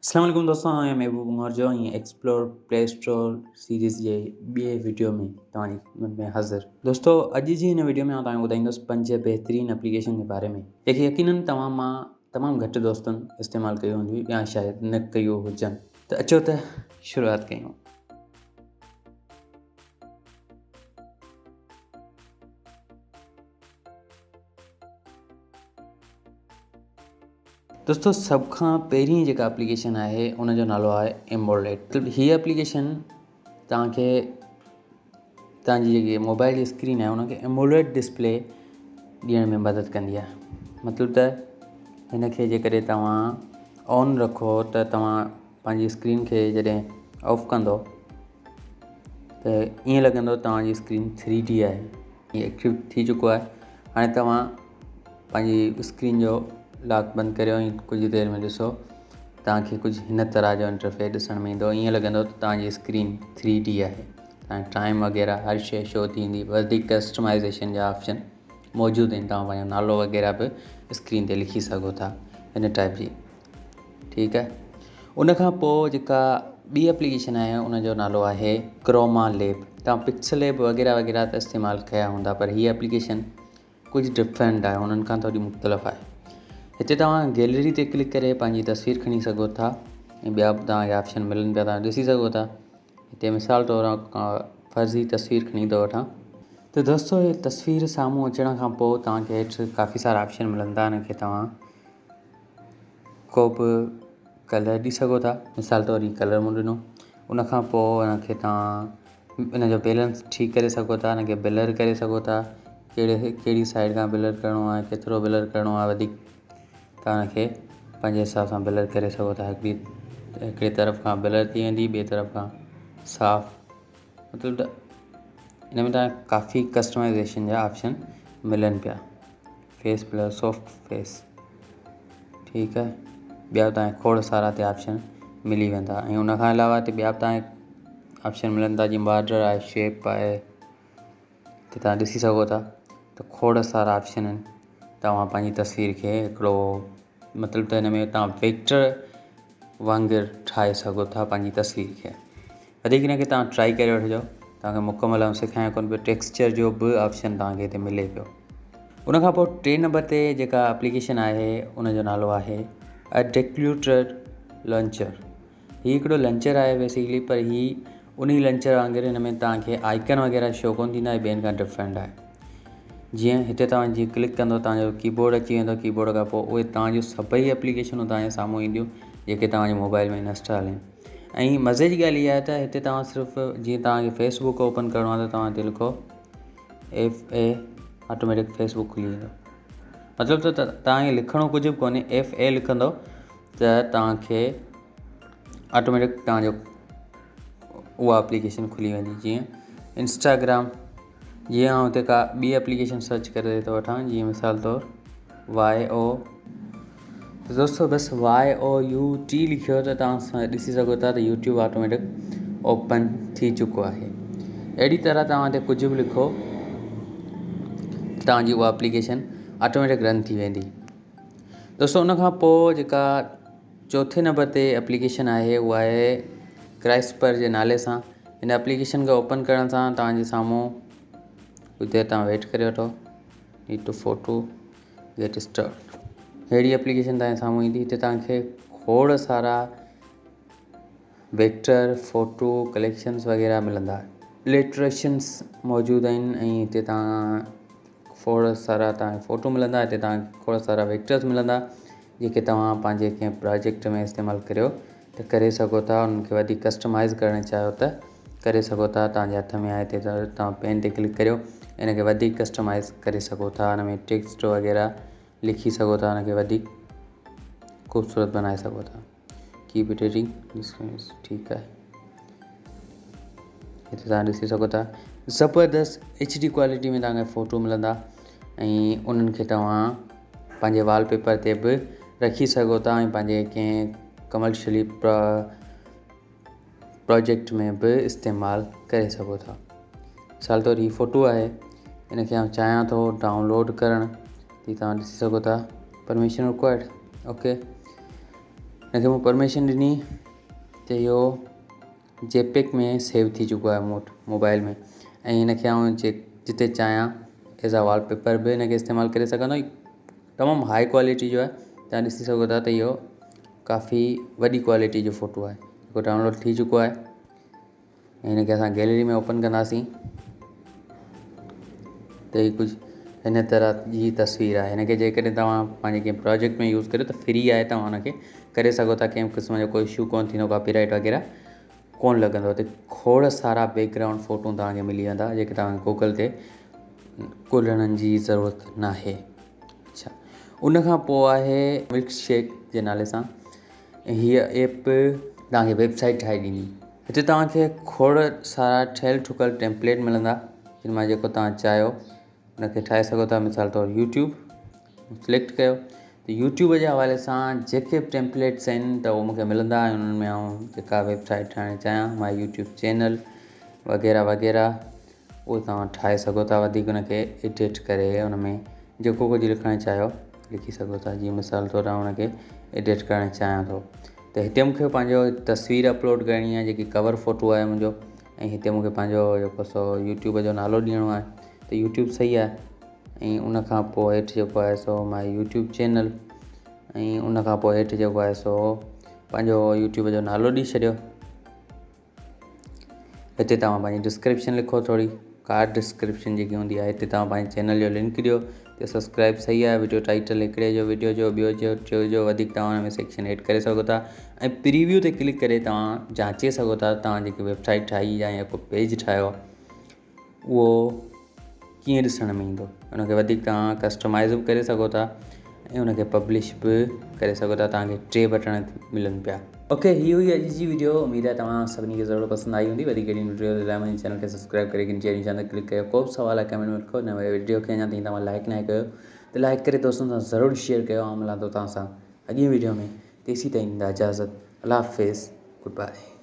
اسلام عليڪم دوستو آئون آهيان Mehboob Morjo ۽ explore play store series جي ٻئي ويڊيو ۾ توهان جي خدمت ۾ حاضر. دوستو اڄ جي هن ويڊيو ۾ آئون توهان کي ٻڌائيندس پنج بهترين اپليڪيشن جي باري ۾ جيڪي يقينن توهان مان تمام گهٽ دوستن استعمال ڪيون هونديون يا شايد نه ڪيون هجن ته اچو ته شروعات ڪيون. دوستو سڀ کان پهرين جيڪا اپليڪيشن آهي ان جو نالو آهي ايموليٽ مطلب هي اپليڪيشن توهان کي توهان جي جيڪي موبائل جي اسڪرين آهي ان کي ايموليٽ ڊسپلي ڏيڻ ۾ مدد ڪندي آهي مطلب ته هن کي جيڪڏهن توهان آن رکو ته توهان پنهنجي اسڪرين کي جڏهن آف ڪندو ته ائين لڳندو توهان جي اسڪرين ٿري ڊي آهي هي ايڪٽو ٿي چڪو آهي هاڻي توهان پنهنجي اسڪرين جو لاڪ بند ڪريو ۽ ڪجهه دير ۾ ڏسو توهان کي ڪجهه هن طرح جو انٽرفيس ڏسڻ ۾ ايندو ائين لڳندو ته توهان جي اسڪرين ٿري ڊي آهي توهان ٽائيم وغيره هر شي شو ٿيندي وڌيڪ ڪسٽمائزيشن جا آپشن موجود آهن توهان پنهنجو نالو وغيره به اسڪرين تي لکي سگهو ٿا هن ٽائپ جي ٺيڪ آهي ان کان پوء جيڪا ٻي اپليڪيشن آهي ان جو نالو آهي ڪروما ليب توهان پڪسل ليب وغيره وغيره ته استعمال ڪيا هوندا پر هي اپليڪيشن ڪجهه ڊفرنٽ آهي انهن کان ٿوري مختلف آهي هتي توهان گيلري تي ڪلڪ ڪري پنهنجي تصوير کڻي سگهو ٿا ۽ ٻيا به توهان کي آپشن ملن پيا توهان ڏسي سگهو ٿا هتي مثال طور فرضي تصوير کڻي ٿو وٺان ته دوستو هي تصوير سامهون اچڻ کان پوء توهان کي هيٺ ڪافي سارا آپشن ملندا ان کي توهان ڪو به ڪلر ڏئي سگهو ٿا مثال طور هي ڪلر مون ڏنو ان کان پوء ان کي توهان ان جو بيلنس ٺيڪ ڪري سگهو ٿا ان کي بلر ڪري سگهو ٿا ڪهڙي ڪهڙي سائيڊ کان بلر ڪرڻو آهي ڪيترو بلر ڪرڻو آهي وڌيڪ توهان ان کي پنهنجي حساب سان بلر ڪري سگهو ٿا هڪڙي هڪڙي طرف کان بلر ٿي ويندي ٻئي طرف کان صاف مطلب ته ان ۾ توهان ڪافي ڪسٽمائزيشن جا آپشن ملن پيا فيس بلر سافٽ فيس ٺيڪ آهي ٻيا به توهان کي کوڙ سارا هتي آپشن ملي ويندا ۽ ان کان علاوه هتي ٻيا به توهان کي آپشن ملن ٿا جيئن بارڊر آهي شيپ آهي هتي توهان ڏسي سگهو ٿا ته کوڙ سارا آپشن آهن توهان پنهنجي تصوير کي هڪڙو مطلب ته هن ۾ توهان ويڪٽر وانگر ٺاهي سگهو ٿا پنهنجي تصوير کي وڌيڪ هن کي توهان ٽرائي ڪري وٺجو توهان کي مڪمل آئون سيکاريان ڪونه پيو ٽيڪسچر جو به آپشن توهان کي هتي ملي پيو ان کان پوء ٽي نمبر تي جيڪا اپليڪيشن آهي ان جو نالو آهي ڊيڪليوٽر لانچر هي هڪڙو لنچر آهي بيسيڪلي پر هي انهي لنچر وانگر هن ۾ توهان کي آئڪن وغيره شو ڪون ٿيندا هي ٻين کان ڊفرنٽ آهي جيئن هتي توهان جيئن ڪلڪ ڪندو توهان جو ڪيبورڊ اچي ويندو ڪيبورڊ کان پوء اهي توهان جون سڀئي اپليڪيشنون توهان جي سامهون اينديون جيڪي توهان جي موبائل ۾ انسٽال آهن ۽ مزي جي ڳالهه اها آهي ته هتي توهان صرف جيئن توهان کي فيس بڪ اوپن ڪرڻو آهي ته توهان هتي لکو F E automatic Facebook کلي ويندو مطلب ته توهان کي لکڻو ڪجهه به ڪونهي ايف اي لکندو ته توهان کي آٽوميٽڪ توهان جو اها اپليڪيشن کلي ويندي جيئن انسٽاگرام جيئن آئون هتي ڪا ٻي اپليڪيشن سرچ ڪري ٿو وٺان جيئن مثال طور واء او ته دوستو بس واء او يو ٽي لکيو ته توهان ڏسي سگهو ٿا ته يوٽيوب آٽوميٽڪ اوپن ٿي چڪو آهي اهڙي طرح توهان هتي ڪجهه به لکو توهان جي اها اپليڪيشن آٽوميٽڪ رن ٿي ويندي دوستو ان کان پوء جيڪا چوٿين نمبر تي اپليڪيشن آهي اها آهي ڪرائسپر جي نالي سان هن اپليڪيشن کي اوپن ڪرڻ سان توهان جي سامهون ڪجهه دير توهان ويٽ ڪري وٺو need to photo get start اهڙي اپليڪيشن توهان جي سامهون ايندي هتي توهان کي کوڙ سارا ويڪٽر فوٽو ڪليڪشنس وغيره ملندا اليٽريشنس موجود آهن ۽ هتي توهان کوڙ سارا توهان کي فوٽو ملندا هتي توهان کي کوڙ سارا ويڪٽرس ملندا جيڪي توهان پنهنجي ڪنهن پراجيڪٽ ۾ استعمال ڪريو ته ڪري سگهو ٿا انهن کي وڌيڪ ڪسٽمائز ڪرڻ چاهيو ته ڪري سگهو ٿا توهان جي هٿ ۾ آهي ته توهان پين تي ڪلڪ ڪريو ان کي وڌيڪ ڪسٽمائز ڪري سگهو ٿا ان ۾ ٽيڪسٽ وغيره لکي سگهو ٿا ان کي وڌيڪ خوبصورت بنائي سگهو ٿا ڪيپ ايڊيٽنگ ٺيڪ آهي هتي توهان ڏسي سگهو ٿا زبردست ايڇ ڊي ڪوالٽي ۾ توهان کي فوٽو ملندا ۽ انهن کي توهان پنهنجي وال پيپر تي به رکي سگهو ٿا ۽ پنهنجي ڪنهن ڪمرشلي پروجيڪٽ ۾ به استعمال ڪري سگهو ٿا مثال طور هي فوٽو آهي ان کي آئون چاهيان ٿو ڊائونلوڊ ڪرڻ هي توهان ڏسي سگهو ٿا پرميشن رڪوائرڊ اوڪي هن کي مون پرميشن ڏني ته اهو جي پيڪ ۾ سيو ٿي چڪو آهي مون وٽ موبائل ۾ ۽ هن کي آئون جتي چاهيان ايز آ وال پيپر به هن کي استعمال ڪري سگهندو آهيان. تمام هاء ڪوالٽي جو آهي. توهان ڏسي سگهو ٿا ته اهو ڪافي وڏي ڪوالٽي جو فوٽو آهي جيڪو ڊائونلوڊ ٿي چڪو آهي. ۽ هن کي اسان گيلري ۾ اوپن ڪنداسين ته هي ڪجهه هن طرح جي تصوير آهي. هن کي جيڪڏهن توهان پنهنجي ڪنهن پروجيڪٽ ۾ يوز ڪريو ته فري آهي، توهان هن کي ڪري سگهو ٿا، ڪنهن به قسم جو ڪوئي اشو ڪونه ٿيندو، ڪاپي رائيٽ وغيره ڪونه لڳندو. هتي کوڙ سارا بيڪ گرائونڊ فوٽو توهان کي ملي ويندا جيڪي توهان کي گوگل تي ڳولڻ جي ضرورت ناهي. اڇا ان کان پوء آهي ملڪ شيڪ جي نالي سان هيء ايپ توهان کي ويب سائيٽ ٺاهي ڏيندي. هتي توهان کي کوڙ سارا ٺهيل ٺڪل ٽيمپليٽ ملندا جن مان جيڪو توهان چاهيو ان کي ٺاهي سگهو ٿا. مثال طور يوٽيوب سليڪٽ ڪيو ته يوٽيوب جي حوالي سان جيڪي به ٽيمپليٽس آهن ته اهي مونکي ملندا ۽ انهن ۾ آئون جيڪا ويب سائيٽ ٺاهڻ چاهيان مائي يوٽيوب چينل وغيره وغيره اهو توهان ٺاهي سگهو ٿا. وڌيڪ ان کي ايڊٽ ڪري ان ۾ جيڪو ڪجهه لکڻ چاهيو لکي سگهو ٿا. جيئن مثال طور آئون ان کي ايڊٽ ڪرڻ چاهيان ٿو ته هتي مونکي پنهنجو تصوير اپلوڊ ڪرڻي آهي جيڪي ڪور فوٽو آهي منهنجو ۽ هتي مونکي پنهنجو جيڪو سو يوٽيوب جو نالو ڏيڻو آهي ته يوٽيوب صحيح آهي ۽ ان کان پوء هيٺ جيڪو آهي سو مائي يوٽيوب چينل ۽ ان کان پوء هيٺ جيڪو آهي سو پنهنجو يوٽيوب جو نالو ڏئي ڇڏيو. هتي توهان پنهنجي ڊسڪرپشن لکو، ٿوري ڪارڊ ڊسڪرپشن جيڪي هوندي آهي. هتي توهان پنهنجي چينل جو لنڪ ڏيو ته سبسڪرائب صحيح آهي. وڊيو ٽائيٽل هڪڙي جو وڊيو جو ٻيو جو ٽيو جو وڌيڪ توهان ان ۾ سيڪشن ايڊ ڪري سگهو ٿا ۽ پريويو تي ڪلڪ ڪري توهان جانچي سگهو ٿا توهان جيڪي ويب سائيٽ ٺاهي يا ڪو پيج ٺاهيو اهو ڪيئن ڏسڻ ۾ ايندو. ان کي وڌيڪ توهان ڪسٽمائز به ڪري سگهو ٿا ۽ ان کي پبلش به ڪري سگهو ٿا. توهان کي ٽي بٽڻ ملن پيا. اوڪي هي هئي اڄ جي وڊيو، اميد آهي توهان سڀني کي ضرور پسند آئي هوندي. وڌيڪ اهڙين وڊيوز لاء منهنجي چينل کي سبسڪرائب ڪري گهنٽي جي نشان تي ڪلڪ ڪريو. ڪو به سوال آهي ڪمينٽ ۾ لکو. نه وڊيو کي اڃا تائين توهان لائڪ ناهي ڪيو ته لائڪ ڪري دوستن سان ضرور شيئر ڪيو. آئون ملان ٿو توهان سان اڳين وڊيو ۾ تيسين تائين ڏيندا اجازت. الله حافظ. Good bye.